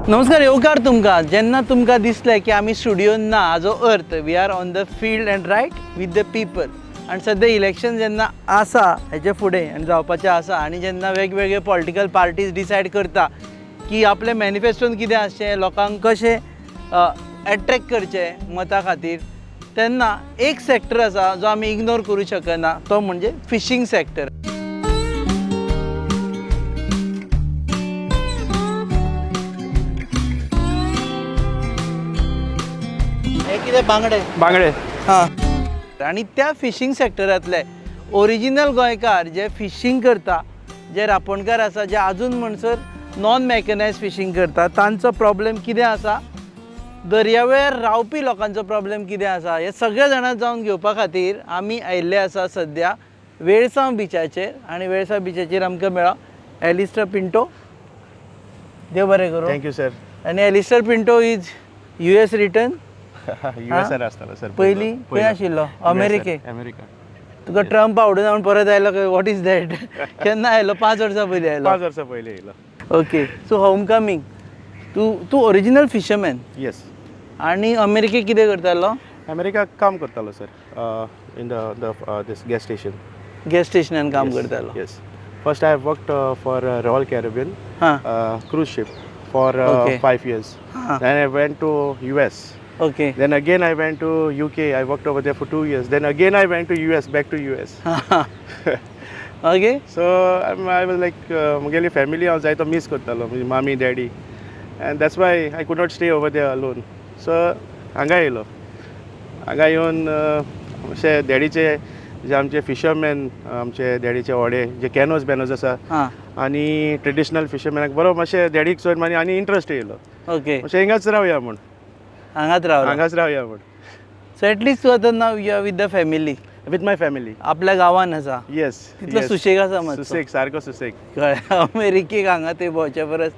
नमस्कार, येवकार तुमकां. जेन्ना तुमकां दिसलें की आमी स्टुडियोन ना, हाजो अर्थ we are on the field and right with the people. आनी सद्या इलेक्शन जेन्ना आसा हेचे फुडें आनी जावपाचें आसा, आनी जेन्ना वेगवेगळे पॉलिटिकल पार्टीज डिसायड करता की आपले मॅनिफेस्टोन कितें आसचें, लोकांक कशें एट्रेक्ट करचें मतां खातीर, तेन्ना एक सॅक्टर आसा जो आमी इग्नोर करूं शकना, तो म्हणजे फिशींग सॅक्टर. हे कितें, बांगडे? बांगडे. हां. आनी त्या फिशींग सॅक्टरांतले ओरिजिनल गोंयकार जे फिशींग करता, जे रांपोणकार आसा, जे आजून म्हणसर नॉन मॅकनायज फिशींग करता, तांचो प्रॉब्लेम कितें आसा, दर्यावेळार रावपी लोकांचो प्रॉब्लेम कितें आसा, हे सगळे जाणां जावन घेवपा खातीर आमी आयिल्ले आसा सद्या वेळसांव बिचाचेर. आनी वेळसांव बिचाचेर आमकां मेळ्ळा एलिस्टर पिंटो. देव बरें करूं. Thank you sir. आनी Alistair Pinto is US return. युएसआर आसतालो सर. पयलीं खंय आशिल्लो? अमेरिकेक? अमेरिका. तुका ट्रम्प आवडून म्हूण परत आयलो काय? What is that? केन्ना आयलो? 5 वर्सां पयलीं आयलो? 5 वर्सां पयलीं येयलो. Okay, so home coming. तूं तूं ओरिजिनल फिशरमॅन? येस. आनी अमेरिकेक कितें करतालो? अमेरिका काम करतालो sir, in the this gas station. Gas स्टेशनान काम करतालो? Yes, first I worked for Royal Caribbean cruise ship for 5 years. Then I went to US. Then again I went to UK. I worked over there for 2 years. Then again I went to US, back to US. Okay So I was like, म्हगेली family हांव जायतो मीस करतालो, म्हजी मामी, daddy, and that's why I could not stay over there alone. So हांगा येयलो. हांगा येवन अशे डॅडीचे जे आमचे फिशरमॅन, आमचे डॅडीचे व्हडे जे कॅनोज बॅनोज आसा आनी ट्रेडिशनल फिशरमॅनाक बरो मातशें डॅडीक चोवन मागीर आनी इंट्रस्ट येयलो. मातशें हिंगाच रावया म्हूण. हांगाच रावला? हांगाच रावया म्हूण. सो एटलिस्ट तूं आतां now you are with the family? With my family. आपल्या गांवान आसा? येस. तितलो सुशेग आसा मातसो. सुसेग, सारको सुसेग. कळ्ळें. अमेरिकेक हांगा थंय भोंवचे परस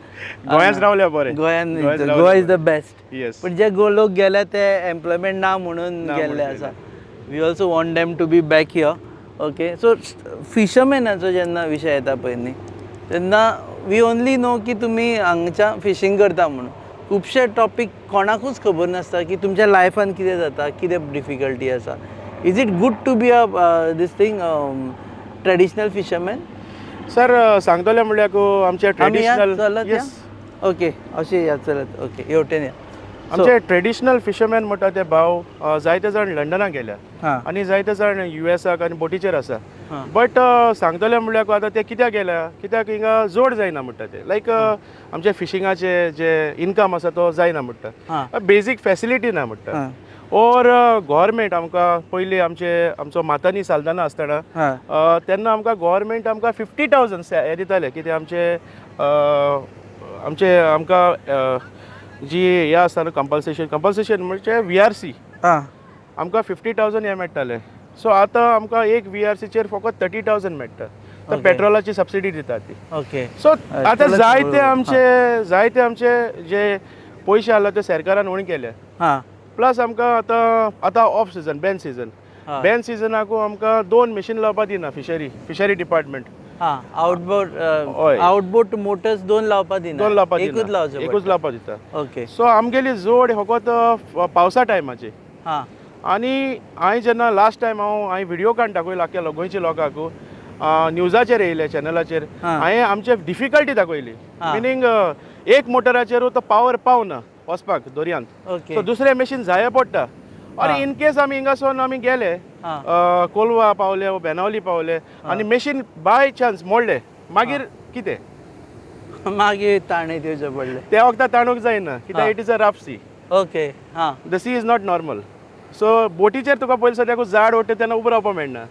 गोंयांत रावल्या बरें. गोंयान. गोंयांत गोवा रावल्या is the best. Yes. पण जे गो लोक गेले ते एम्प्लॉयमेंट ना म्हणून ना गेल्ले म्हणून. आसा. We also want them to be back here. Okay, so फिशरमॅनाचो जेन्ना विशय येता पळय न्ही, तेन्ना we only no की तुमी हांगच्या फिशींग करता म्हणून. खुबशे टॉपीक कोणाकूच खबर नासता की तुमच्या लायफान कितें जाता, कितें डिफिकल्टी आसा. Is it good to be a this thing traditional fisherman? Sir, सांगतले म्हणल्यार आमचे आमी या ट्रेडिशनल चलत या. येस. ओके, अशें या चलत. ओके, हेवटेन या. आमचे ट्रेडिशनल फिशरमॅन म्हणटा ते भाव जायते जाण लंडनाक गेल्या आनी जायते जाण युएसाक आनी बोटीचेर आसा. बट सांगतले म्हणल्यार आतां ते कित्याक गेल्या, कित्याक हिंगा जोड जायना म्हणटा ते, लायक आमचे फिशिंगाचे जे इनकम आसा तो जायना म्हणटा, बेजीक फॅसिलिटी ना म्हणटा. ऑर गव्हर्मेंट आमकां पयलीं आमचे आमचो मातानी साल्दाना आसतना तेन्ना आमकां गव्हर्मेंट आमकां 50,000 हे दिताले. कितें आमचे आमचे आमकां जी हे आसता न्हू कंपल्सेशन, कंपल्सेशन म्हणजे व्हीआरसी. आमकां 50,000 हे मेळटाले. सो आतां आमकां एक व्हीआरसीचेर फकत 30,000 मेळटा. तर पेट्रोलाची सबसिडी दिता ती. सो आतां चलत जायते आमचे जायते आमचे जे पयशे आसले ते सरकारान उणे केले. प्लस आमकां आतां आतां off season, ban season. Ban सिजनाकू आमकां दोन मशीन लावपा दिना फिशरी डिपार्टमेंट. हां, आउटबोर्ड. हय. आउटबोर्ड मोटर्स दोन लावपा दिना? दोन लावपा एकूच दिना. लावचें? एकूच लावपा दिता. सो आमगेली जोड फकत पावसा टायमाची. आनी हांवें जेन्ना लास्ट टायम हांवें व्हिडियो काडून दाखयलो आख्या गोंयच्या लोकांक, न्यूजाचेर येयले, चॅनलाचेर, हांवें आमचे डिफिकल्टी दाखयली. मिनींग एक मोटराचेर तो पावर पावना वचपाक दर्यांत. सो दुसरें मशीन जाय पडटा. आनी इन केस आमी हिंगासून आमी गेले, कोलवा पावले वो बेनावली पावले आनी मशीन बाय चान्स मोडले, मागीर कितें? मागीर ताणें दिवचें पडलें. त्या वखदां ताणूंक जायना कित्याक it is a rough sea. Okay हां The sea is not normal. So बोटीचेर तुका पयलीं सद्याक जाड ओडटा तेन्ना उबो रावपाक मेळना.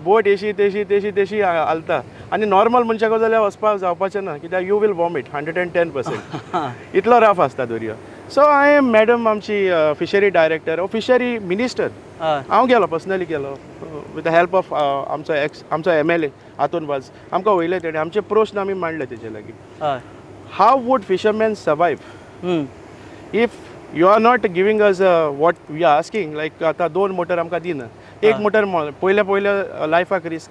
बोट येशी तेशी तेशी तेशी हालता आनी नॉर्मल मनशाक जाल्यार वचपाक जावपाचें ना, कित्याक you will vomit 110%, इतलो रफ आसता दर्यो. सो हांवें मॅडम आमची फिशरी डायरेक्टर, फिशरी मिनिस्टर, हांव गेलो, पर्सनली गेलो विथ the help of आमचो एक्स आमचो एमएलए आंतोन वाज. आमकां वयले तेणें आमचे प्रश्न आमी मांडले तेजे लागीं. How would fishermen survive if you are not giving us what we are asking? Like आतां दोन मोटर आमकां दिना, एक मोटर पयले पयले लायफाक रिस्क.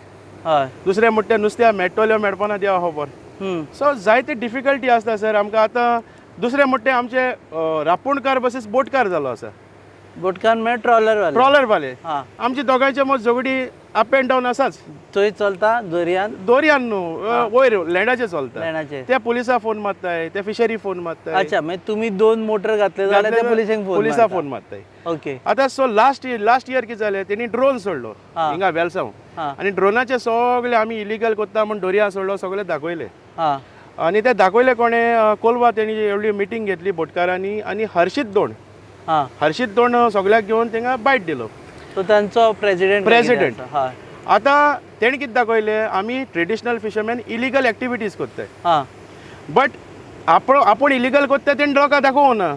दुसरें म्हणटा नुस्त्या मेळटल्यो मेळपाना देवा खबर. सो जायते डिफिकल्टी आसता सर आमकां. आतां दुसरें म्हणटा ते आमचे रांपोणकार वर्सीस बोटकार जालो आसा. बोटकार म्हळ्यार ट्रॉलर वाले. ट्रॉलर वाले. आमची दोगांयचे मत झगडी अप एंड डावन आसाच. थंय चलता दर्यान? दर्यान न्हू, वयर लँडाचेर चलता. लँडाचेर. ते पुलिसा फोन मारताय, ते फिशरी फोन मारताय. अच्छा, मागीर तुमी दोन मोटर घातले जाल्यार ते पुलिसेंक फोन? पुलिसा फोन मारताय. ओके. आतां सो लास्ट इयर कितें जालें, तेणी ड्रोन सोडलो हिंगा वेलसांव आनी ड्रोनाचे सगळे आमी इलिगल करता म्हूण दर्या सोडलो, सगळे दाखयले. आनी ते दाखयले कोणें, कोलवा तेणी एवढी मिटींग घेतली बोटकारांनी आनी हर्शीत दोण, हर्शीत दोण सगळ्याक घेवन तांकां बायट दिलो. सो तांचो प्रेसिडेंट? प्रेसिडेंट. आतां तेणें कितें दाखयलें, आमी ट्रेडिशनल फिशरमॅन इलिगल एक्टिविटीज करताय. बट आपण आपूण इलिगल करता तेणें लोकांक दाखोवंक ना.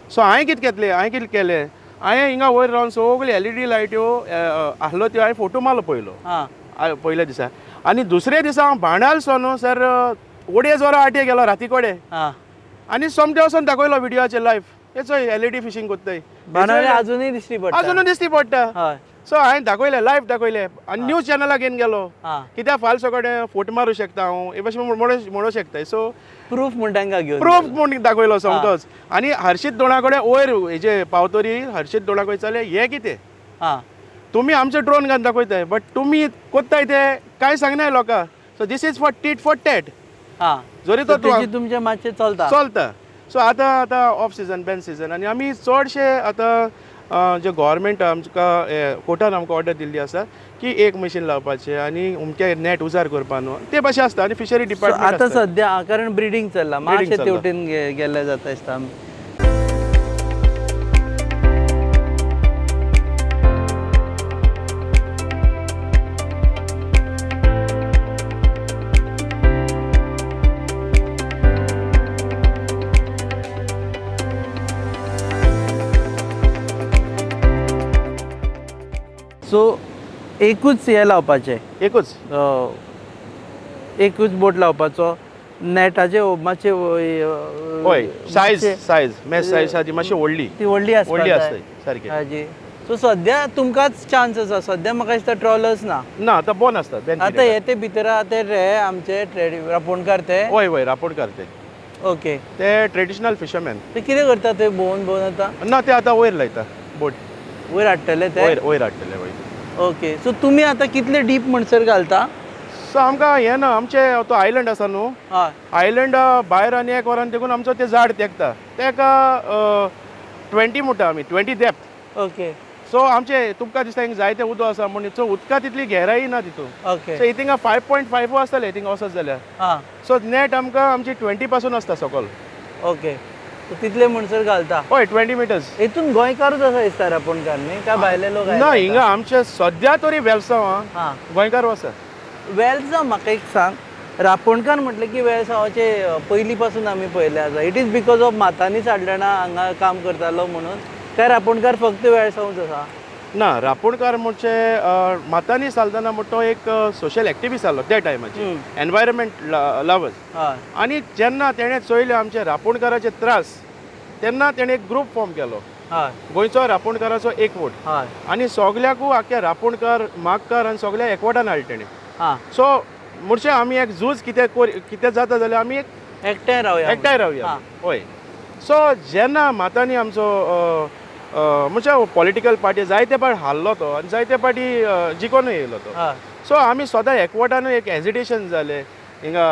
सो हांवें कितें घेतलें, हांवें कितें केलें, हांवें हिंगा वयर रावन सगळ्यो एलईडी लायट्यो आसलो त्यो हांवें फोटो मारलो पयलो पयल्या दिसा. आनी दुसऱ्या दिसा हांव बाणालसो न्हू सर ओडे वरां आटये गेलो राती कडेन आनी सोमते वचोन दाखयलो विडियोचेर लायव, हे चोय एलईडी फिशींग करताय. बाणावले अजुनूय दिश्टी पडटा. अजुनूय दिश्टी पडटा. सो हांवें दाखयलें, लायव दाखयलें आनी न्यूज चॅनलाक घेवन गेलो. कित्याक फाल्स कडेन फोट मारूं शकता हांव हे भशेन म्हणूंक शकता. सो प्रूफ म्हूण तांकां घेवन प्रूफ म्हूण दाखयलो सोमतोच. आनी हर्शीत दोणा कडेन वयर हेजे पावतरी हर्शीत दोणा कडेन विचारलें, हें कितें तुमी आमचे ड्रोन घालून दाखयताय बट तुमी कोत्ताय ते कांय सांगनाय लोकांक. So this is for tit for tat. जरी तो तुमचें मातशें चलता चलता. सो आतां आतां ऑफ सिजन, बॅन सिजन आनी आमी चडशे आतां जे गोवोरमेंट आमकां कोर्टान आमकां ऑर्डर दिल्ली आसा की एक मशीन लावपाचें आनी अमके नॅट उजार करपा न्हू, ते भाशेन आसता. आनी फिशरी डिपार्टमेंट आतां सद्या कारण ब्रिडींग चल्लां, मातशें तेवटेन गेल्ले जाता दिसता. सो एकूच हें लावपाचें, एकूच एकूच बोट लावपाचो, नॅटाचे मातशे हय सायज सायज मॅच सायज आसा ती मातशी व्हडली, ती व्हडली आसता, व्हडली आसता सारकी. हाजी. सो सद्या तुमकांच चान्स आसा. सद्या म्हाका दिसता ट्रॉलर्स ना. ना, आतां बंद आसता. आतां हे ते भितर ते रे आमचे रांपोणकार ते. हय हय रांपोणकार ते. ओके. ते ट्रेडिशनल फिशरमॅन. ते कितें करता ते भोंवन भोंवन आतां? ना, ते आतां वयर लायता बोट. वयर हाडटले ते? वयर वयर हाडटले वयर. ओके. सो तुमी आतां कितले डीप म्हणसर घालता? सो आमकां हें ना, आमचे तो आयलंड आसा न्हू, आयलंड भायर आनी एक वरान देखून आमचो ते झाड तेंकता तेका 20 म्हणटा आमी, 20 डेप्थ. ओके. सो आमचे तुमकां दिसता हिंगा जायते उदक आसा म्हूण, सो उदका तितली गहराई ना तितून. ओके. सो थिंगा 5.5 आसतलें थिंगा वचत जाल्यार. सो नॅट आमकां आमची 20 पासून आसता सकल. ओके. तितले म्हणसर घालता? हय, 20 मिटर्स. हितून गोंयकारूच आसा दिसता रांपोणकार न्ही, काय भायले लोक? ना, हिंगा आमचे सद्या तरी वेलसांव गोंयकार आसा. वेलसांव म्हाका एक सांग, रांपोणकार म्हटलें की वेलसांवाचे पयलीं पासून आमी पळयलें आसा, it is because of मातानी साडलणा हांगा काम करतालो म्हणून, काय रांपोणकार फक्त वेलसांवूच आसा? ना, रांपोणकार म्हणजे मातानी साल्दाना म्हणटा तो एक सोशल एक्टिविस्ट आसलो त्या टायमाचेर, एनवायरमेंट लवर्स. आनी जेन्ना तेणें चोयलें आमचे रांपोणकाराचे त्रास, तेन्ना तेणें एक ग्रूप फॉर्म केलो, गोंयचो रांपोणकाराचो एकवट. आनी सगल्याकू आख्या रांपोणकार, मागकार आनी सगल्या एकवटान हाडले तेणें. सो म्हणजे आमी एक झूज कितें कितें जाता जाल्यार आमी एक एकठांय रावया, एकठांय रावया. हय. सो जेन्ना मातानी आमचो म्हणजे पॉलिटिकल पार्टी जायते पाटी हारलो तो आनी जायते पाटी जिकोनूय येयलो तो. सो आमी सदां एकवटानूय एक एजिटेशन जालें हिंगा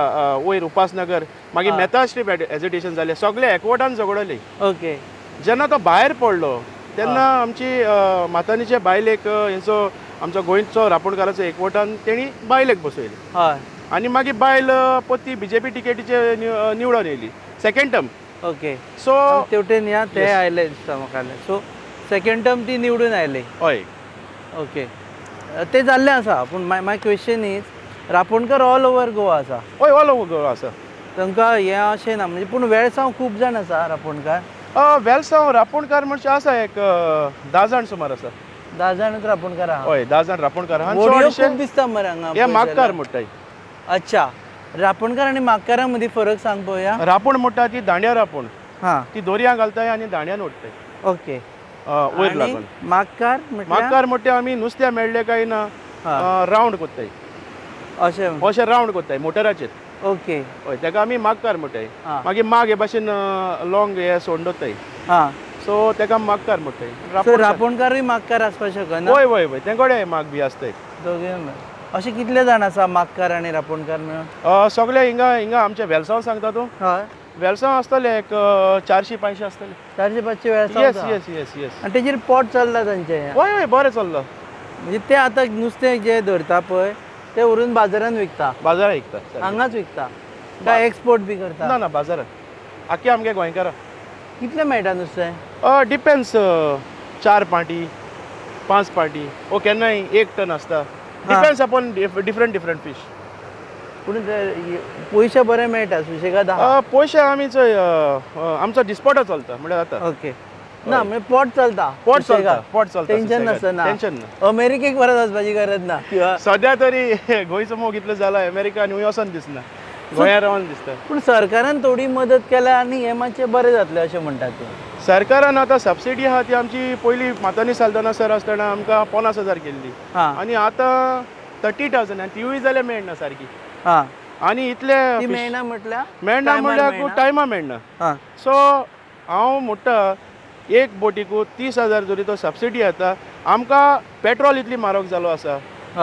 वयर उपासनगर, मागीर मेहता स्ट्रीट एजिटेशन जालें, सगळे एकवटान झगडले. ओके. जेन्ना तो भायर पडलो तेन्ना आमची मातानीचे बायलेक हेंचो आमचो गोंयचो रांपोणकाराचो एकवटान तेणी बायलेक बसयली. आनी मागीर बायल परती बीजेपी टिकेटीचे निवडून येयली सेकंड टर्म. ओके. सो तेवटेन या ते आयले दिसता म्हाका. सो सेकंड टर्म ती निवडून आयली. हय. ओके, ते जाल्लें आसा. पूण my question is, Ramponkar all over Goa आसा? हय, ऑल ओवर गोवा आसा. तांकां हें अशें ना म्हणजे, पूण वेळसांव खूब जाण आसा रांपोणकार. वेलसांव रांपोणकार म्हणजे आसा एक 10 जाण सुमार आसा. 10 जाणूच रांपोणकार आहा? हय, 10 जाण रांपोणकार आहा. व्हडयो खूब दिसता मरे हांगा. हे मागकार म्हणटाय. अच्छा, रांपोणकार आनी मागकारां मदीं फरक सांग पळोवया. रांपोण म्हणटा ती दांड्या रांपोण, ती दोरयां घालताय आनी दांड्यान ओडटाय. ओके. वयर लागून. मागकार? मागकार म्हणटा आमी नुस्त्या मेळ्ळें काय ना रावंड कोत्ताय, अशें अशें रावंड कोत्ताय मोटराचेर. ओके. हय, ताका आमी मागकार म्हणटाय. मागीर माग हे भाशेन लॉंग हे सोंड दवरताय. सो ताका मागकार म्हणटाय. सो रांपोणकारूय मागकार आसपाक शकना? वय वय वय, तें कडेन माग बी आसताय. दोगूय. अशे कितले जाण आसा मागकार आनी रांपोणकार मेळून? सगळे हिंगा हिंगा आमचे वेलसांव सांगता तूं? हय. वेलसांव आसतले एक 400-500 आसतले. 400-500 वेळसांव. येस येस येस येस. आनी तेजेर पोट चल्ला तांचें? हय हय, बरें चल्लां. म्हणजे ते आतां नुस्तें जें धरता पळय ते व्हरून बाजारान विकता? बाजारात विकता. हांगाच विकता काय एक्सपोर्ट बी करता? ना ना, बाजारात आख्खे आमगे गोंयकारां. कितलें मेळटा नुस्तें? डिपेंड्स, 4 पांटी, 5 पांटी ओ केन्नाय 1 टन आसता. Depends upon different different fish. पूण पयशे बरे मेळटा सुशेगाद आहा? पयशे आमी चोय, आमचो डिस्पोटो चलता म्हणल्यार जाता. ओके. ना म्हणजे पोट चलता? पोट चलता, पोट चलता. टेन्शन नासता ना? टेन्शन ना. अमेरिकेक परत वचपाची गरज ना किंवा? सद्या तरी गोंयचो मोग इतलो जाला, अमेरिका न्हू वचोन दिसना, गोंया रावन दिसता. पूण सरकारान थोडी मदत केल्या आनी हें मातशें बरें जातलें अशें म्हणटा तूं? सरकारान आतां सबसिडी आहा ती आमची पयलीं मातानी साल्दाना सर आसतना आमकां 50,000 केल्ली आनी आतां 30,000, आनी तिवूय जाल्यार मेळना सारकी. आनी इतले ती मेळना म्हटल्यार? मेळना म्हणल्यार टायमा मेळना. सो हांव म्हणटा एक बोटीकू 30,000 जरी तो सबसिडी येता, आमकां पेट्रोल इतली म्हारग जालो आसा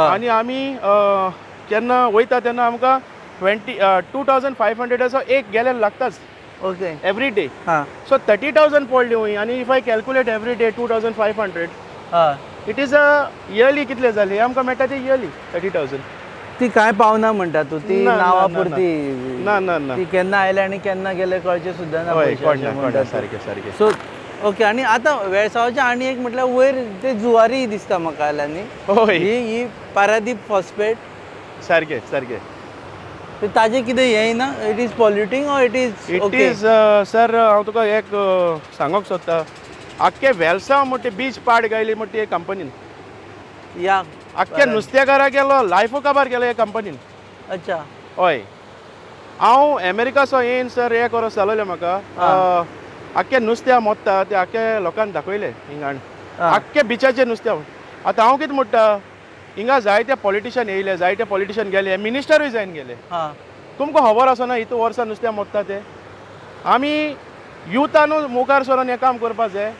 आनी आमी केन्ना वयता तेन्ना आमकां 22,500 एक गॅलन लागताच. Okay. Every day. So 30,000 पडली हुंय आनी if I calculate every day 2,500, it is a yearly कितले जाले आमकां मेळटा ते इयरली 30,000. ती काय पावना म्हणटा तूं? ती नांवा पुरती? ना ना ना. ती केन्ना आयले आनी केन्ना गेले कळचें सुद्दां ना. हय, सारकें सारकें. So okay. आनी आतां वेळसांवचें आनी एक म्हटल्यार वयर ते जुवारी दिसता म्हाका आयल्यानी. हय. ही पारादीप फॉस्फेट. सारकें सारकें. ताजें कितें हें ना? It is polluting or it is? It is sir, हांव तुका एक सांगूंक सोदता, आख्खे वेलसांव म्हणटा बीच पाड गायली म्हणटा हे कंपनीन. या आख्खे नुस्तेकारा गेलो, लायफू काबार गेलो हे कंपनीन. अच्छा. हय, हांव अमेरिकासो येयन सर, एक वर्स जालोलें म्हाका. आख्खे नुस्त्या मोत्ता ते आख्खे लोकांक दाखयले हिंगा, आख्खे बिचाचेर नुस्त्या. आतां हांव कितें म्हणटा, हिंगा जायते पॉलिटिशन येयले, जायते पॉलिटिशन गेले, मिनिस्टरूय जायन गेले. तुमकां खबर आसना इतू वर्सां नुस्त्या मोत्ता ते. आमी युथानू मुखार सरोन हें काम करपा जाय.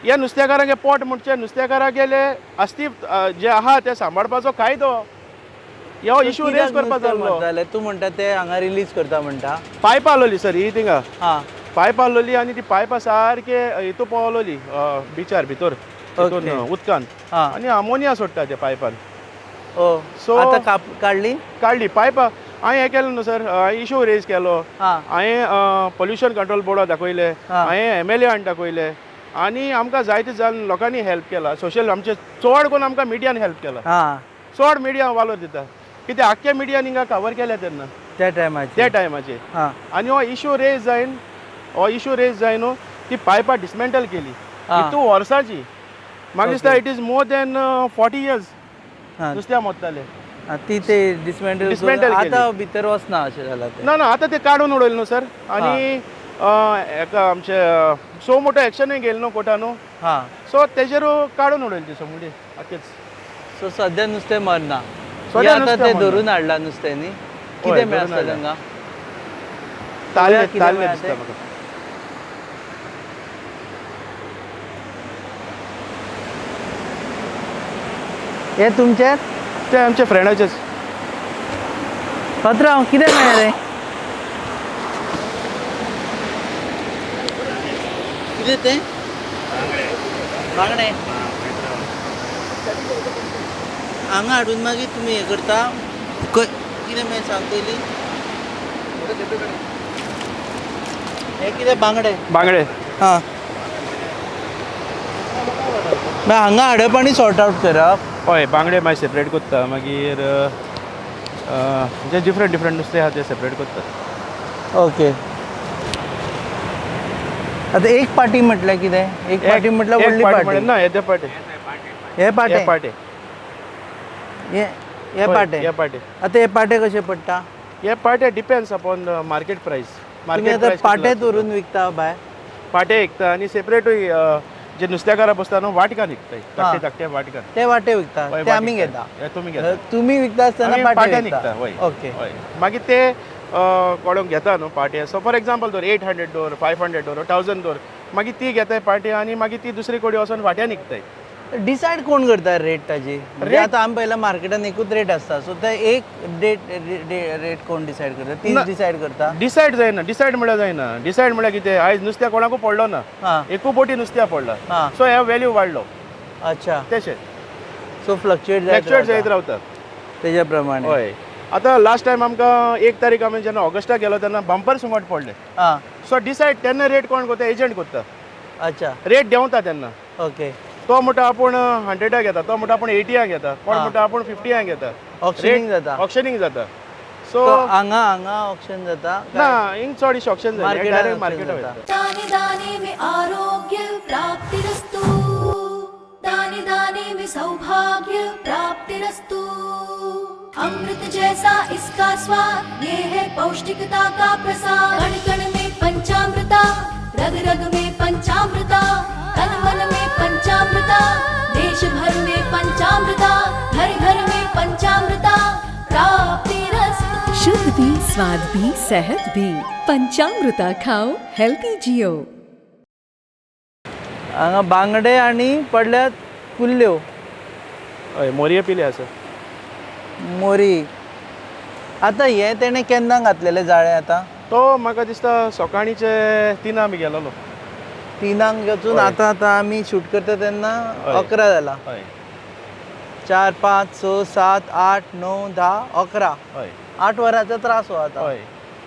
हे नुस्तेकारांगे पोट म्हणचे नुस्तेकारां गेले अस्तित्व जे आहा ते सांबाळपाचो कायदो हो इशू रेज करपा जाल्लो. तूं म्हणटा ते हांगा रिलीज करता म्हणटा? पायप आसलोली सर ही थिंगा, पायप आसलोली आनी ती पायपां सारके हितू पावलोली बिचार भितर उदकान आनी अमोनिया सोडटा त्या पायपान. सो आतां काडली? काडली पायपां. हांवें हें केलें न्हू सर, इशू रेज केलो हांवें, पोल्युशन कंट्रोल बोर्डाक दाखयलें हांवें, एम एल ए दाखयलें आनी आमकां जायते जाण लोकांनी हेल्प केला. सोशल आमचे चड करून आमकां मिडियान हेल्प केला. चड मिडिया वालोर दिता कित्याक आख्खे मिडियान हिंगा कवर केल्या तेन्ना त्या टायमाचेर, त्या टायमाचेर. आनी हो इशू रेज जायन, हो इशू रेज जायन न्हू ती पायपां डिसमेंटल केली हितू वर्सांची. म्हाका दिसता it is more than 40 years नुस्त्या मोत्ताले. ती ते डिसमेंटल आतां भितर वचना अशें जालां तें? ना ना, आतां ते काडून उडयलें न्हू सर. आनी हेका आमचे सो मोठो एक्शनूय घेयलें न्हू कोर्टान न्हू, सो तेजेर काडून उडयलें ती सगळी आख्खेच. सो सद्या नुस्तें मरना? आतां ते धरून हाडलां नुस्तें न्ही, कितें मेळटा तांकां? ताल्ले, ताल्ले दिसता म्हाका. हे तुमचे? ते आमचे फ्रेंडाचेच. पत्रांव कितें मेळ्ळें रे? कितें तें? बांगडे. हांगा हाडून मागीर तुमी हें करता? कितें मेळ्ळें सांग पयलीं? हे कितें बांगडे? बांगडे. हां, मागीर हांगा हाडप आनी सॉर्ट आवट करप? हय, बांगडे मागीर सेपरेट करता, मागीर जे डिफरंट डिफरंट नुस्तें आहा ते सेपरेट करता. ओके. आतां एक पाटी म्हटल्यार कितें? एक पाटी म्हटल्यार व्हडली पाटी? ना, हे पाटे. हे पाटे? हे पाटे. हे पाटे? हे पाटे. आतां हे पाटे कशे पडटा? हे पाटे डिपेंड्स अपॉन मार्केट प्रायस. तुमी आतां पाटे धरून विकता भायर? पाटे विकता आनी सेपरेटूय जे नुस्तेकारां बसता न्हू वाटकान विकता, धाकटे धाकटे वाटकान. ते वाटे विकता, ते आमी घेता? तुमी घेता. तुमी विकता आसतना पाटे विकता. ओके. मागीर ते कोणूक घेता न्हू पार्टी, सो फॉर एग्जाम्पल दवर 800 दवर, 500 दवर, 1000 दवर, मागीर ती घेताय पार्टी आनी मागीर ती दुसरी कडेन वचून वाट्यान विकताय. डिसायड कोण करता रेट ताजी? म्हणजे Rate- आता आमी पळयला मार्केटान एकूच रेट आसता, सो ते एक डेट रेट कोण डिसायड करता? तीच ना. डिसायड करता? डिसायड जायना. डिसायड म्हळ्यार जायना. डिसायड म्हळ्यार कितें, आयज नुस्त्या कोणाकू पडलो ना, एकू बोटी नुस्त्या पडला, सो हे व्हॅल्यू वाडलो. तशें. सो फ्लक्च्युएट फ्लक्चुएट जायत रावता तेज्या प्रमाणे. हय, आतां लास्ट टायम आमकां 1 तारीख आमी जेन्ना ऑगस्टाक गेलो तेन्ना बंपर सुंगट पडले. सो डिसायड तेन्ना रेट कोण करता? एजंट करता. रेट देंवता तेन्ना. तो म्हणटा आपूण 100 घेता, तो म्हणटा आपूण 80 घेता, कोण म्हणटा आपूण 50 घेता. ऑक्शनिंग जाता. ऑक्शनिंग जाता. सो So, हांगा हांगा ऑक्शन जाता? ना, हिंग चडशें ऑक्शन जायना, मार्केटान डायरेक्ट auction मार्केटाक जाता. वयता. दाने दाने में आरोग्य प्राप्तिरस्तु, दाने दाने में सौभाग्य प्राप्तिरस्तु। अमृत जैसा इसका स्वाद, ये है पौष्टिकता का प्रसाद। कण कण में पंचामृता, रग रग में पंचामृता, तन मन में पंचामृता, देश भर में पंचामृता, घर घर में पंचामृता प्राप्तिरस्तु। शुद्ध भी, स्वाद भी, सेहत भी। पंचामृता खाओ, हेल्दी जियो। हांगा बांगडे आनी पडल्यात कुल्ल्यो. हय, मोरये पिले आसा. मोरी. आतां हें तेणें केन्ना घातलेलें जाळें आतां? तो म्हाका दिसता सकाळीचे 3 आमी गेलेलो. 3 वचून आतां आतां आमी शूट करता तेन्ना 11 जाला. 4 5 6 7 8 9 10 11, 8 वरांचो त्रास हो आतां. हय,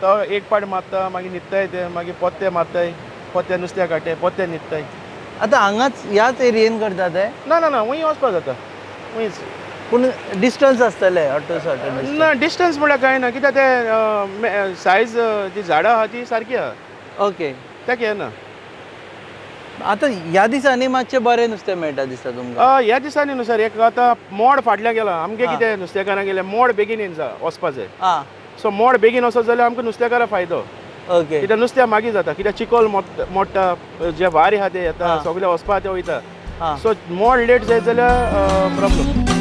तो एक पाट मारता, मागीर न्हिदताय ते, मागीर पोत्ते मारताय, पोत्ते नुस्त्या काडटाय, पोत्ते न्हिदताय. आतां हांगाच ह्याच एरियेन करता ते? ना ना ना, वंय वचपा जाता, वंयच. पूण डिस्टन्स आसतलें ऑटो सर्टन? ना, डिस्टन्स म्हळ्यार कांय ना, कित्याक ते सायज जी झाडां आहा ती सारकी आहा. तेका येना. आतां ह्या दिसांनी मातशें बरें नुस्तें मेळटा दिसता तुमकां? ह्या दिसांनी न्हू सर, एक आतां मोड फाटल्या गेला आमगे, कितें नुस्तेकारां गेले मोड बेगीन येना वचपा जाय. सो मोड बेगीन वचत जाल्यार आमकां नुस्तेकारां फायदो, कित्याक नुस्त्या मागीर जाता, कित्याक चिकोल मोडटा, जे वारी आहा ते येता, सगळे वचपा ते वयता. सो मोड लेट जायत जाल्यार प्रॉब्लम.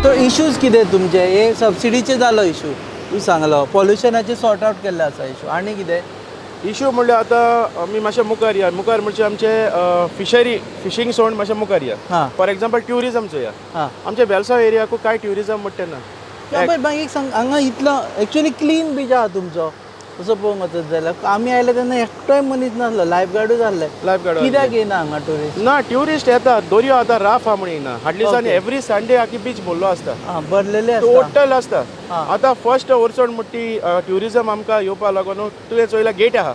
तो इश्यूज कितें तुमचे? हे सबसिडीचे जालो इशू तूं सांगलो, पॉल्युशनाचे सॉर्ट आवट केल्ले आसा इशू, आनी कितें? इशू म्हणल्यार आतां आमी मातशे मुखार या. मुखार म्हणजे आमचे फिशरी फिशींग सोड मातशें मुखार या. फॉर एग्जाम्पल ट्युरिजम चोया. आमच्या वेलसांव एरियाकू कांय ट्युरिजम म्हणटा ना. बट मागीर एक सांग, हांगा इतलो एक्चुअली क्लीन बीच आहा तुमचो तसो पळोवंक वचत जाल्यार. आमी आयले तेन्ना एकटोय मनीस नासलो, लायफ गार्डूच आसले. Life guard. कित्याक येना हांगा ट्युरिस्ट? ना, ट्युरिस्ट येता, दर्यो आतां राफ आहा म्हण येना. हाडली एवरी संडे आखी बीच भरलो आसता. आं, भरलेले आसता. टोटल आसता. आतां फर्स्ट वरसण म्हणटी ट्युरिजम आमकां येवपा लागून तुवें चोयला गेट आहा.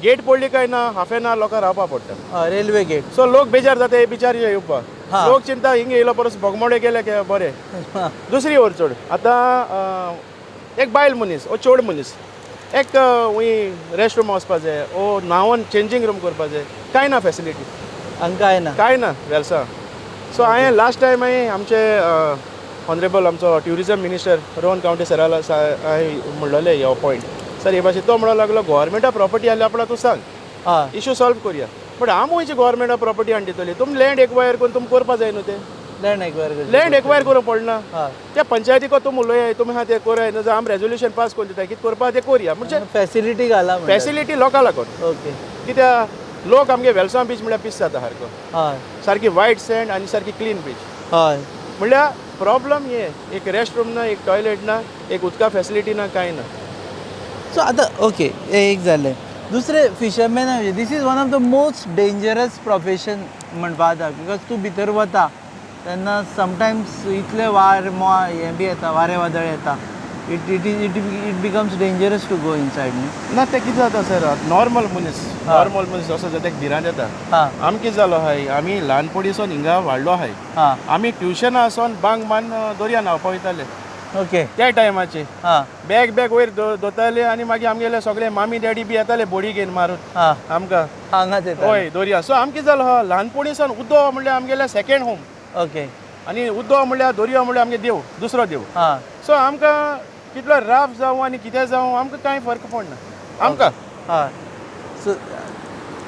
गेट पडली काय ना, हाफ एन आवर लोकांक रावपा पडटा. हय, रेल्वे गेट. सो लोक बेजार जाता हे बिचार येवपा. लोक चिंता हिंगा येयलो परस बोगमोडे गेले काय बरें. दुसरी अडचण आतां, एक बायल मनीस ओ चोड मनीस एक वंय रेस्ट रूम वचपा जाय ओ न्हांवन चेंजींग रूम करपा जाय, कांय ना फेसिलिटी. हांगा कांय ना? कांय ना वेलसांव. सो हांवें लास्ट टायम हांवें आमचे ऑनरेबल आमचो ट्युरिजम मिनिस्टर रोहन कावंटे सराला हांवें म्हणलेलें हो पॉयंट सर हे भाशेन. तो म्हणूंक लागलो, गोवोरमेंटा प्रॉपर्टी आसल्यार आपणा तूं सांग, इशू सॉल्व करुया. बट आम खंयची गोवोरमेंटा प्रॉपर्टी हाडून दितली? तुमी लँड एक्वायर करून तुमी करपा जाय न्हू तें. लँड एक्वायर करचें. लँड एक्वायर करूंक पडना. त्या पंचायतीको तुमी उलयाय, तुमी आहा तें कराय, ना जाल्यार आमी रेजोल्युशन पास करून दिता, कितें करपा तें करुया. म्हणजे फॅसिलिटी घाला म्हणटात. फेसिलिटी लोकां लागून. कित्याक लोक आमगे वेलसांव बीच म्हळ्यार पीस जाता सारको. सारकी वायट सँड आनी सारकी क्लीन बीच. म्हणल्यार प्रॉब्लम हे एक रेस्ट रूम ना, एक टॉयलेट ना, एक उदका फेसिलिटी ना, कांय ना. सो आतां ओके, हें एक जालें. दुसरें fisherman, this is one of the most dangerous profession म्हणपा जाता, because तूं भितर वता तेन्ना समटायम्स इतले वार मोवा हें बी येता, वारें वादळ येता, it is it it becomes dangerous to go inside न्ही? ना, तें कितें जाता सर, नॉर्मल मनीस, नॉर्मल मनीस असो जाता, एक भिरांत येता. आमी कितें जालो आहाय, आमी ल्हानपणीसून हिंगा वाडलो आहाय. आमी ट्युशनां आसोन बांग मान दर्या न्हांवपा वयताले. त्या टायमाचे बॅग बॅग वयर दोताले आनी मागीर आमगेले सगळे मामी डॅडी बी येताले बोडी घेवन मारून आमकां. हांगाच येता. हय, दर्या. सो आमकां कितें जालो आहा, ल्हानपणीसान उदो म्हणल्यार आमगेले सेकेंड होम. आनी उदो म्हणल्यार दर्या म्हणल्यार आमगे देव, दुसरो देव. सो आमकां कितलो राफ जावं आनी कितें जावं, आमकां कांय फरक पडना आमकां. हय, सो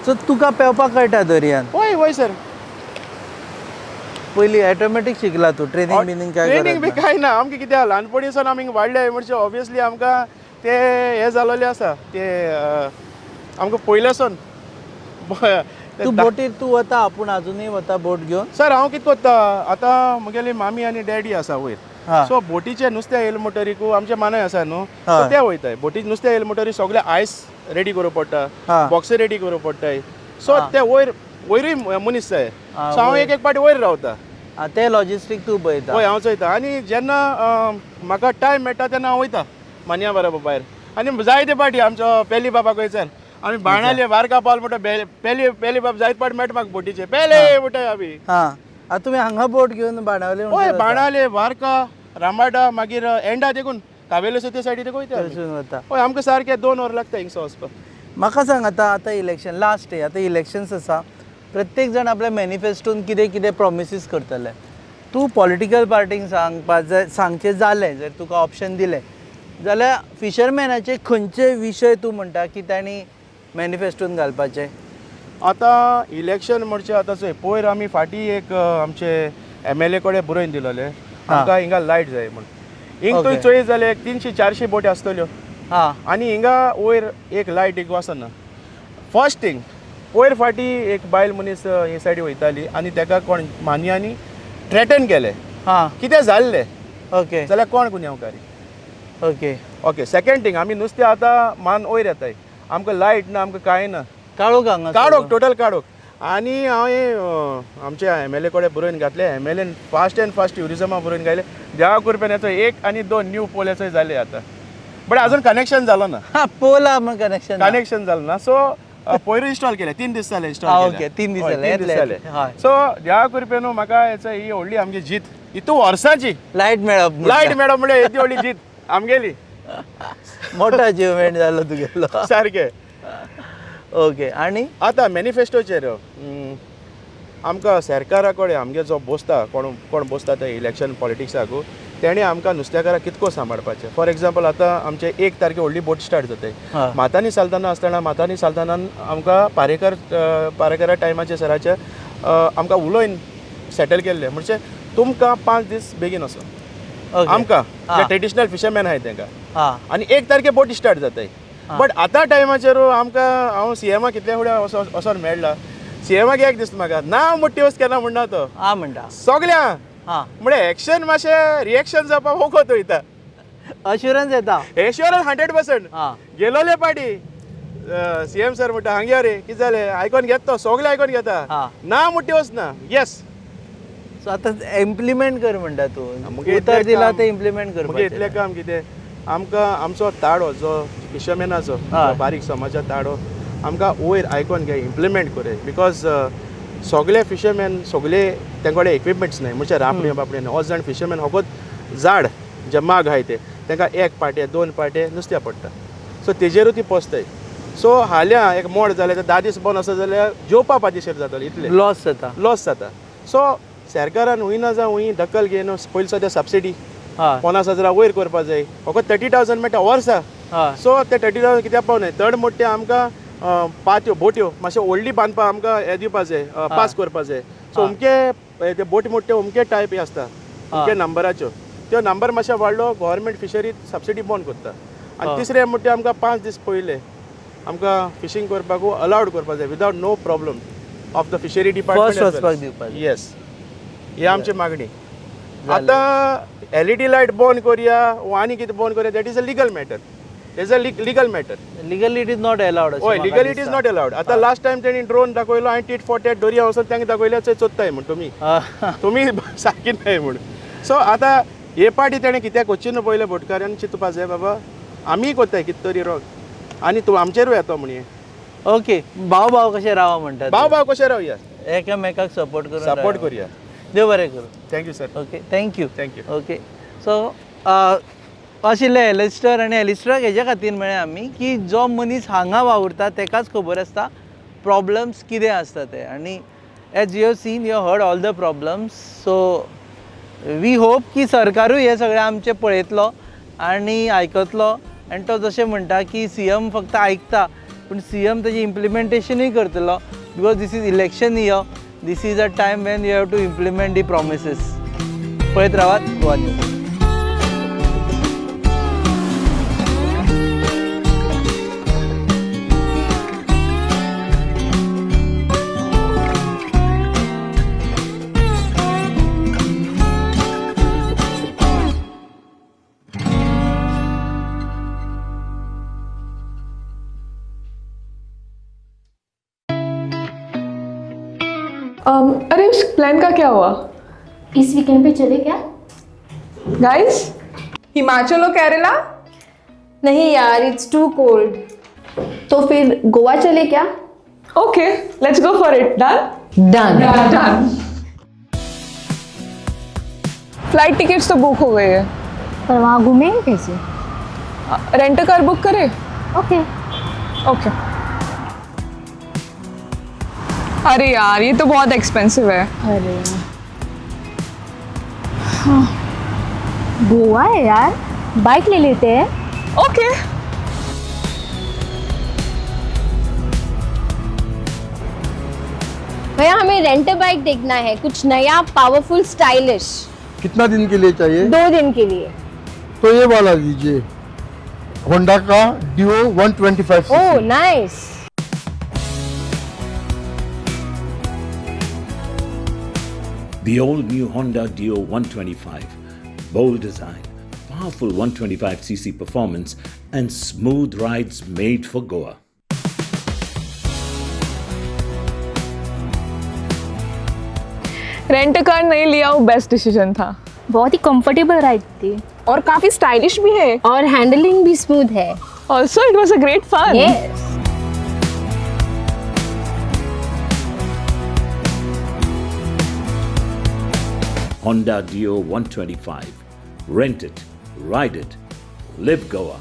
सो तुका पेंवपाक कळटा दर्यान? वय वय सर. पयलीं ऑटोमॅटीक शिकला तूं? ट्रेनींग बिनींग काय ट्रेनींग बी गरज ना? कांय ना. आमकां कितें आहा, ल्हानपणी सावन आमी वाडले म्हणजे ऑब्वियसली आमकां ते हे जालोले आसा ते आमकां पयले सावन. तूं बोटीर तूं वता आपूण? अजुनूय वता बोट घेवन? सर, हांव कितें कोत्ता आतां, म्हगेली मामी आनी डॅडी आसा वयर. सो बोटीचे नुस्तें येयलें म्हणटरीकू आमचे मानाय आसा न्हू, सो ते वयताय. बोटी नुस्तें येयलें म्हणटरी सगळें आयस रेडी करूं पडटा, बॉक्स रेडी करूं पडटाय. सो ते वयर वयरूय मनीस जाय. सो हांव एक एक पाटी वयर रावता. आं, ते लॉजिस्टीक तूं पळयता? हय, हांव चोयता आनी जेन्ना म्हाका टायम मेळटा तेन्ना हांव वयता मानया बरोबर भायर. आनी जायते पाटी आमचो पेली बाबा खंयसर आमी बाणाले वारका पावल म्हणटा, पेली पेली बाब जायते पाटी मेळटा म्हाका बोटीचे, पेले म्हणटा आमी. हां, आतां तुमी हांगा बोट घेवन बाणावले हय, बाणाले, वारका, रामाडा, मागीर एंडा देखून कावेले ते सायडी देखून वयता आमी. वचून वता? हय, आमकां सारकें 2 वर लागता हिंगसो वचपाक. म्हाका सांग आतां, आतां इलेक्शन लास्ट डे, आतां इलेक्शन्स आसा, प्रत्येक जाण आपल्या मॅनिफेस्टोन कितें कितें प्रॉमिसीस करतले. तूं पॉलिटिकल पार्टींक सांगपा जाय, सांगचें जालें, जर तुका ऑप्शन दिलें जाल्यार फिशरमॅनाचे खंयचे विशय तूं म्हणटा की तांणी मॅनिफेस्टोन घालपाचे? आतां इलेक्शन म्हणचे आतां चोय, पयर आमी फाटीं एक आमचे एमएलए कडेन बरोवन दिलोले, आमकां हिंगा लायट जाय म्हूण. हिंग तुवें चोयत जाल्यार एक 300-400 बोटी आसतल्यो आनी हिंगा वयर एक लायट एक वचना. फर्स्ट थिंग, पयर फाटीं एक बायल मनीस हे सायडी वयताली आनी ताका कोण मानयांनी थ्रेटन केलें. कितें जाल्लें जाल्यार कोण गुन्यांवकारी? ओके, सेकंड थिंग, आमी नुस्तें आतां मान वयर येताय, आमकां लायट ना, आमकां कांय ना. काळोख हांगा. काडोक, टोटल काडोक. आनी हांवें आमच्या एमएलए कडेन बरोवन घातलें. एमएलएन फास्ट एंड फास्ट ट्युरिजमा बरोवन घातलें. देवा कृपेन याचो एक आनी दोन न्यू पोल याचो जाले आतां, बट अजून कनेक्शन जालो ना. हां, पोला मग कनेक्शन. कनेक्शन जालें ना. सो पयर इन्स्टॉल केलें, 3 दीस जाले इन्स्टॉल. 3 दीस जाले, 3 दीस येतले, जाले. सो देवा कृपेन म्हाका हेचो ही व्हडली आमची जीत, हितू वर्सांची लायट मेळप. लायट मॅडम म्हणल्यार येदी व्हडली जीत आमगेली. मोठो अचिवमेंट जालो तुगेलो. सारकें. ओके, आनी आतां मॅनिफेस्टोचेर आमकां सरकारा कडेन आमगे जो बसता, कोण कोण बसता ते इलेक्शन पॉलिटिक्साकू, तेणें आमकां नुस्तेकाराक कितको सांबाळपाचें. फॉर एग्जाम्पल, आतां आमचे 1 तारखे व्हडली बोट स्टार्ट जाताय. मातानी सालताना आसतना, मातानी सालताना आमकां पारेकर पारेकरा टायमाचे सराचे आमकां उलोवन सेटल केल्लें, म्हणजे तुमकां 5 दीस बेगीन वचो आमकां जे ट्रेडिशनल फिशरमॅन आहाय तांकां. आनी 1 तारखे बोट स्टार्ट जाताय. बट आतां टायमाचेर आमकां हांव सीएमाक कितले फुडें वचोन मेळ्ळा, सीएमाक एक दिसता म्हाका ना मोटी वस्त केन्ना म्हणना तो. हा म्हणटा? सगळ्या म्हळ्यार एक्शन मातशें रिएक्शन जावपाक वखद वयता. अश्युरन्स येता. एश्योरन्स 100%. गेलोले पाटी सीएम सर म्हणटा, हांगे रे, कितें जालें, आयकोन घेता तो, सगळें आयकोन घेता. ना मोटी वस्त ना, येस. सो आतां इम्प्लिमेंट कर म्हणटा तूं. मुगे उतर इतलें दिला काम- तें इम्प्लिमेंट मुगे करपाचें. इतलें काम कितें, आमकां आमचो ताडो जो फिशरमॅनाचो बारीक समाजा ताडो आमकां वयर आयकोन घे, इम्प्लिमेंट करे, because सगळे फिशरमॅन सगळे तेंचे कडेन इक्विपमेंट्स नाय, म्हणजे रांपण्यो बापण्यो न्हय. जाण फिशरमॅन फकत झाड जे माग आहाय ते तांकां एक पाटे दोन पाटे नुस्त्या पडटा, सो तेजेरूय ती पोसताय. सो हाल्यां एक मोड जालें तर 10 दीस बंद आसा जाल्यार जेवपा पाजेशेर जातलो इतलें. लॉस जाता. लॉस जाता. सो सरकारान हुंय ना जावं हुंय दखल घेवन पयलीं सद्या सबसिडी 50,000 वयर करपा जाय. फकत 30,000 मेळटा वर्सा. सो ते 30,000 कित्याक पावनाय. थर्ड मोठे, आमकां पात्यो बोट्यो मातशे व्हडली बांदपाक आमकां हें दिवपा जाय, पास करपा जाय. सो अमके ते बोटी मोठे अमके टायप हे आसता, अमके नंबराच्यो, त्यो नंबर मातशे वाडलो, गव्हर्मेंट फिशरी सबसिडी बंद करता. आनी तिसरें म्हणटा, आमकां 5 दीस पयले आमकां फिशींग करपाक अलावड करपा जाय without no problem of the fishery First वचपाक डिपार्टमेंट. दिवपाक जाय. येस, ही आमची मागणी. आतां एलईडी लायट बंद करया वा आनी कितें बंद करया, that is a legal matter, is a legal matter. Legally it is not allowed. हय, legally it is not allowed. आतां लास्ट टायम तेणी ड्रोन दाखयलो आनी टीट फॉर टॅट दर्या वचून तांकां दाखयल्या, चोय चोत्ताय म्हूण तुमी तुमी सारकी न्हय म्हूण. सो आतां हे पाटी तेणें कित्याक वचचे न्हू, पयलें बोटकारान चिंतपा जाय, बाबा आमीय कोत्ताय कितें तरी रोग आनी तूं आमचेरूय येतो म्हण हें. ओके, भाव भाव कशें रावा म्हणटा. भाव भाव कशें रावया. एकामेकाक सपोर्ट करून सपोर्ट रावा. करुया. देव बरें करूं. Thank you sir. Okay, thank you. Thank you. Okay, so आशिल्ले एलिस्टर, आनी एलिस्टराक हेज्या खातीर मेळ्ळे आमी की जो मनीस हांगा वावुरता तेकाच खबर आसता प्रॉब्लम्स कितें आसता ते. आनी as you have seen, you heard all the problems, so we hope की सरकारूय हे सगळें आमचें पळयतलो. आनी आयकतलो आनी तो जशें म्हणटा की सी एम फक्त आयकता पूण सी एम तेजें इम्प्लिमेंटेशनूय करतलो because this is election year, this is a time when you have to implement the promises. पळयत रावात गोवा न्यूज. अरे उस प्लान का क्या हुआ? इस वीकेंड पे चले क्या? गाइस, हिमाचल और केरला? नहीं यार, it's to cold. तो फिर गोवा चले क्या? Okay, let's go for it. Done. Done. Done. Flight tickets तो बुक हो गई है। पर वहाँ घूमेंगे कैसे? रेंट कार बुक करे? ओके। ओके। अरे यार, ये तो बहुत एक्सपेंसिव है। अरे हाँ, गोवा है यार, बाइक ले लेते हैं। ओके। भैया, हमें रेंट बाइक देखना है, कुछ नया, पावरफुल, स्टाइलिश। कितना दिन के लिए चाहिए? 2 दिन के लिए। तो ये वाला लीजिए, होंडा का Dio 125। Oh, nice. The all new Honda Dio 125. Bold design, powerful 125cc performance, and smooth rides made for Goa. Rent car नहीं लिया, वो बेस्ट डिसीजन था। बहुत ही कंफर्टेबल राइड थी। और काफी स्टाइलिश भी है। और हैंडलिंग भी स्मूथ है। Also, it was a great fun. Yes. Honda Dio 125. Rent it, ride it, live Goa.